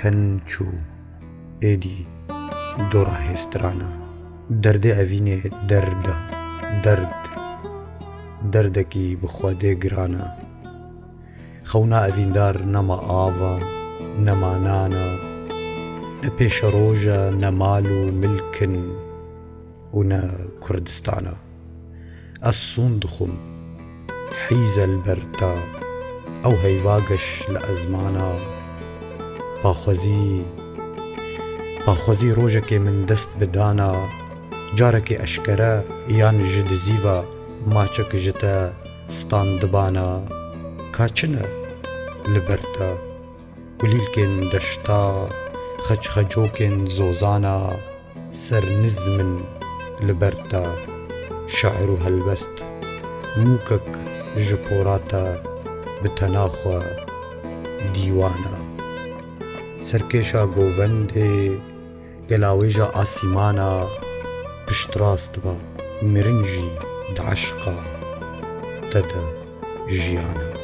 ken çû êdî dora hêstirana. Derdê evînê derd e, derd, derdekî bi Xwedê giran e. Xewna evîndar nema av e, nema nan e, ne pêşeroj e, ne mal û milk in û ne Kurdistan e. Ez sûn dixwim, hîze li ber te, ew heyva geş li ezmana. Paxwezî, paxwezî rojekê min dest bi dana, carekê eşkere yan ji dizî ve maçek ji te standibana. Ka çi ne li ber te? Kulîlkên deşta, xecxecokên zozana. Sernizm in li ber te şair û helbest Mûkek ji pora te bi tena xwe dîwan e. Serkêşa govendê gelawêja asîman e Piştrast be mirin jî di eşqa te de jiyan e.